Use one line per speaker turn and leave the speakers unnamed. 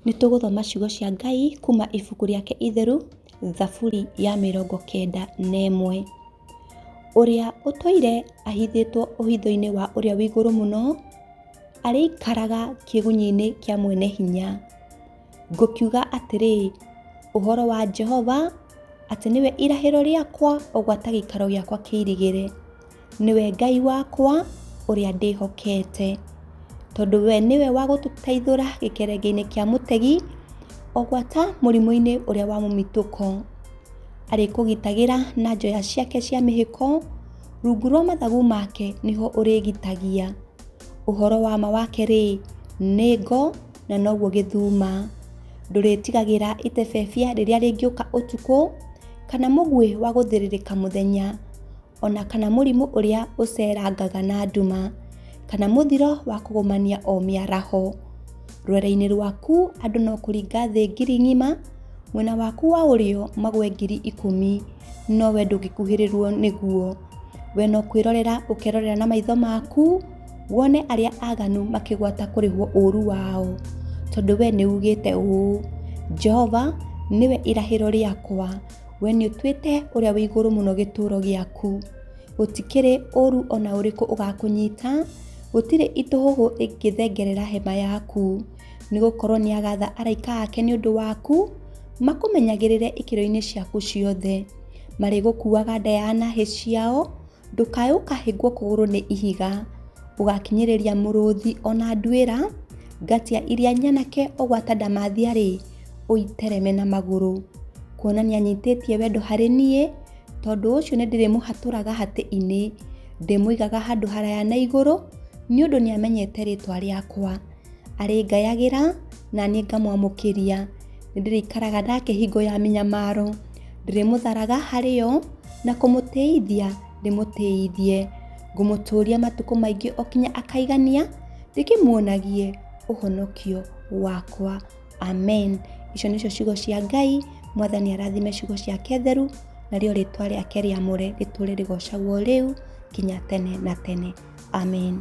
Nĩ tũgũthoma ciugo cia Ngai kuma ibuku rĩake itheru, Thaburi ya 91. Ũrĩa ũtũire ahithĩtwo ũhitho-inĩ wa ũrĩa wĩ igũrũ mũno, arĩikaraga kĩgunyĩ-inĩ kĩa mwene hinya. Ngũkiuga atĩrĩ, ũhoro wa Jehova, atĩ nĩwe irahĩro rĩakwa, o gwata gĩikaro gĩakwa kĩirigĩre. Nĩwe Ngai wakwa, ũrĩa ndĩhokete. Tondũ we nĩwe wa gũtũteithũra gĩkerenge-inĩ kĩa mũtegi, o gwata mũrimũ-inĩ ũrĩa wa mũmitũko. Arĩkũgitagĩra na njoya ciake cia mĩhĩko, rungu rwa mathagu make nĩho ũrĩgitagia. Ũhoro wa ma wake-rĩ, nĩ ngo na noguo gĩthuma. Ndũrĩtigagĩra itebebia rĩrĩa rĩngĩũka ũtukũ, kana mũguĩ wa gũthĩrĩrĩka mũthenya, ona kana mũrimũ ũrĩa ũceerangaga na nduma, kana mũthiro wa kũgũmania o mĩaraho. Rwere-inĩ rwaku andũ no kũringa thĩ ngiri ng'ima, mwena waku wa ũrĩo magwe 10,000, no we ndũngĩkuhĩrĩrwo nĩguo. We no kwĩrorera ũkerorera na maitho maku, wone arĩa aganu makĩgwata kũrĩhwo ũũru wao. Tondũ we nĩugĩte ũũ, Jehova nĩwe irahĩro rĩakwa, we nĩũtuĩte ũrĩa wĩ igũrũ mũno gĩtũũro gĩaku. Gũtikĩrĩ ũũru o na ũrĩkũ ũgakũnyita, gũtirĩ itũhũhũ ĩngĩthengerera hema yaku. Nĩgũkorwo nĩagatha araika ake nĩ ũndũ waku, makũmenyagĩrĩre ikĩro-inĩ ciaku ciothe. Marĩgũkuaga nda ya nahĩ ciao, ndũkae ũkahĩngwo kũgũrũ nĩ ihiga. Ũgakinyĩrĩria mũrũthi ona nduĩra, ngatia iria nyanake o gwata ndamathia-rĩ, ũitereme na magũrũ. Kuona nĩanyitĩtie wendo harĩ niĩ, tondũ ũcio nĩndĩrĩmũhatũraga hatĩ-inĩ, ndĩmũigaga handũ haraya na igũrũ, nĩ ũndũ nĩamenyete rĩĩtwa rĩakwa. Arĩngayagĩra, na niĩ ngamwamũkĩria. Nĩndĩrĩikaraga nake hingo ya mĩnyamaro, ndĩrĩmũtharaga harĩ yo, na kũmũtĩithia ndĩmũtĩithie. Ngũmũtũũria matukũ maingĩ o kinya akaigania, ndĩkĩmuonagie ũhonokio wakwa. Amen. Icio nĩcio ciugo cia Ngai. Mwathani arathime ciugo ciake theru, narĩo rĩtwa rĩake rĩamũre rĩtũre rĩgocagwo rĩu kinya tene na tene. Amen.